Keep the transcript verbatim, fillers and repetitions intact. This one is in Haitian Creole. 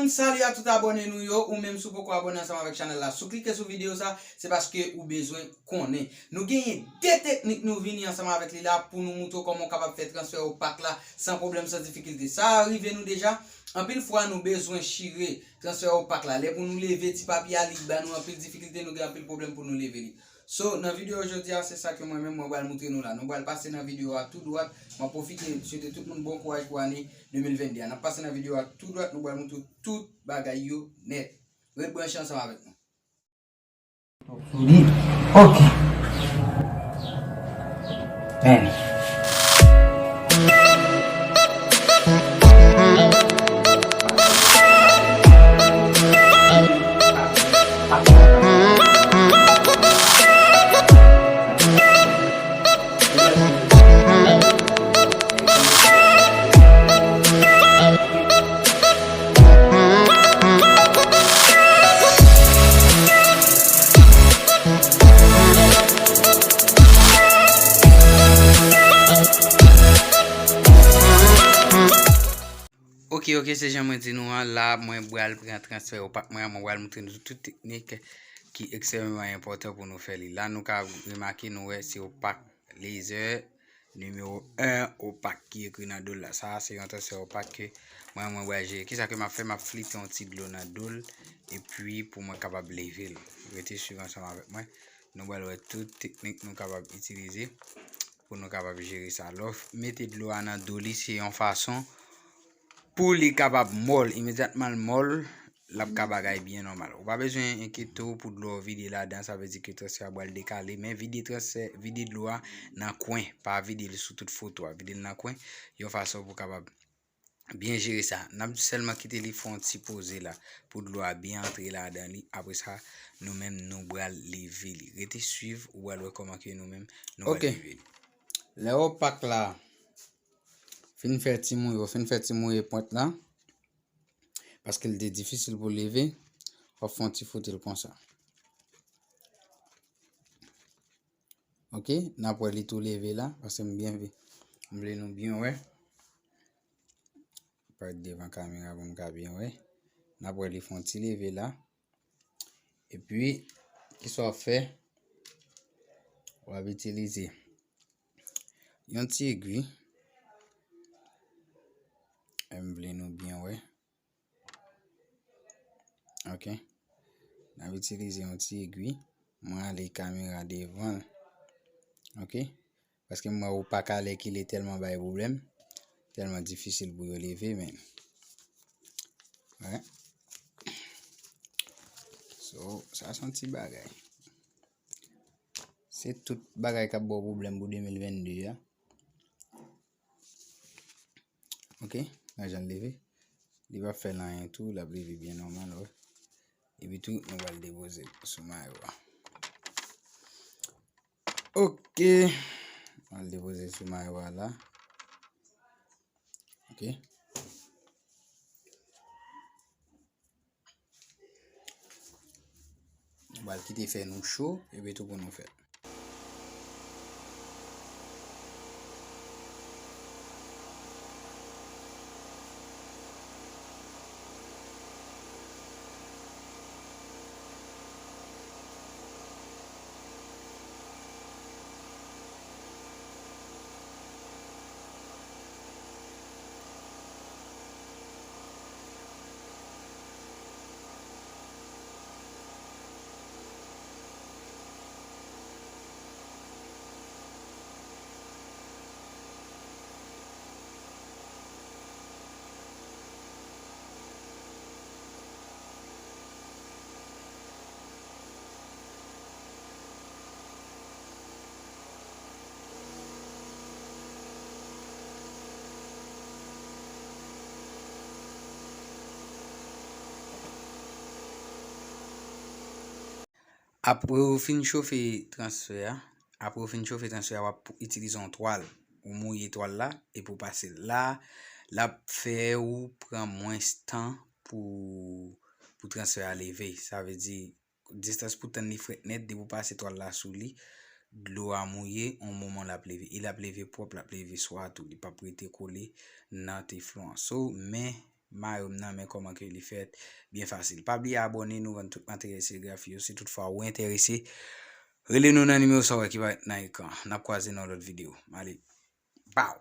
Salut a tout abòne nou yo, ou menm si w poko abòne ansanm avèk chanèl la, si w klike sou videyo sa, se paske ou bezwen konnen. Nou genyen de teknik nou vini ansanm avèk li la pou nou moutre w kòman w kapab fè transfè Opak la san pwoblèm, san difikilte. Sa rive nou deja, anpil fwa nou bezwen chire transfè Opak la. Lè pou nou leve ti papye a, li ban nou anpil difikilte, nou gen anpil pwoblèm pou nou leve li. So, nan videyo jodi a, se sa ke mwen menm mwen pral moutre nou la. Nou pral pase nan videyo a tou dwat. Mwen pwofite swete tout moun bon kouraj pou ane de mil venn de a. N ap pase nan videyo a tou dwat, nou pral moutre tout bagay yo nèt. Ret branche ansanm avèk nou. Ok. Men. Ok, ok, se jan mwen di nou an, la mwen pral pran transfè Opak mwen an, mwen pral moutre nou tout teknik ki ekstrèmeman enpòtan pou nou fè li. La nou ka remake, nou wè se Opak Laser nimewo en Opak ki ekri nan do l la. Sa a se yon transfè Opak ke mwen, mwen pral jere. Kisa ke m ap fè? M ap flite yon ti dlo nan do l epi pou mwen kapab leve l. Rete swiv ansanm avèk mwen. Nou pral wè tout teknik nou kapab itilize pou nou kapab jere sa. Lè w mete dlo a nan do li, se yon fason pou li kapab mòl. Imedyatman l mòl, l ap ka bagay byen nòmal. Ou pa bezwen enkyete w pou dlo a vide ladan, sa vle di ke transfè a pral dekale. Men vide transfè, vide dlo a nan kwen, pa vide l sou tout foto a. Vide l nan kwen, yon fason pou kapab byen jere sa. N ap sèlman kite li fè yon ti poze la, pou dlo a byen antre ladan li. Apre sa, nou menm nou pral leve li. Rete swiv, ou pral wè kòman ke nou menm nou pral Ok. leve li. Lè Opak la fin fè ti mouye, fin fè ti mouye pwent la, paske l te difisil pou leve, w ap fè yon ti fwote l konsa. Ok, n ap wè li tou leve la, paske m byen vle, m vle nou byen wè. Parèt devan kamera pou m ka byen wè. N ap wè li fè yon ti leve la. Epi, kisa w ap fè? W ap itilize yon ti egwi. M vle nou byen wè. Ok. N ap itilize yon ti egwi. Mwen ale kamera devan l. Ok. Paske m wè Opak alèkile tèlman bay pwoblèm. Tèlman difisil pou yo leve, men. Wè. So, sa se yon ti bagay. Se tout bagay k ap ba w pwoblèm pou de mil venn de a. Ok, gad jan l leve. Li p ap fè l anyen tou, l ap leve byen nòmal, wè. Epi tou, nou pral depoze l sou mayo a. Ok, nou pral depoze l sou mayo a la. Ok. Nou pral kite fè nou cho, epi tou pou nou fè l. Apre w fin chofe transfè a, apre w fin chofe transfè a, w ap itilize yon twal. Ou mouye twal la epi w pase l. La, l ap fè ou pran mwens tan pou, pou transfè a leve. Sa vle di, distans pou tann li frèt nèt, depi w pase twal la sou li, dlo a mouye, yon moman l ap leve. E l ap leve pwòp, l ap leve swa tou. Li p ap rete kole nan teflon an. So, men mayo m nan, men kòman ke li fèt, byen fasil. Pa bliye abòne, nou vann tout materyèl serigrafi yo, si toutfwa ou enterese. Rele nou nan nimewo sa w wè ki parèt nan ekran. N ap kwaze nan lòt videyo. Ale, pow!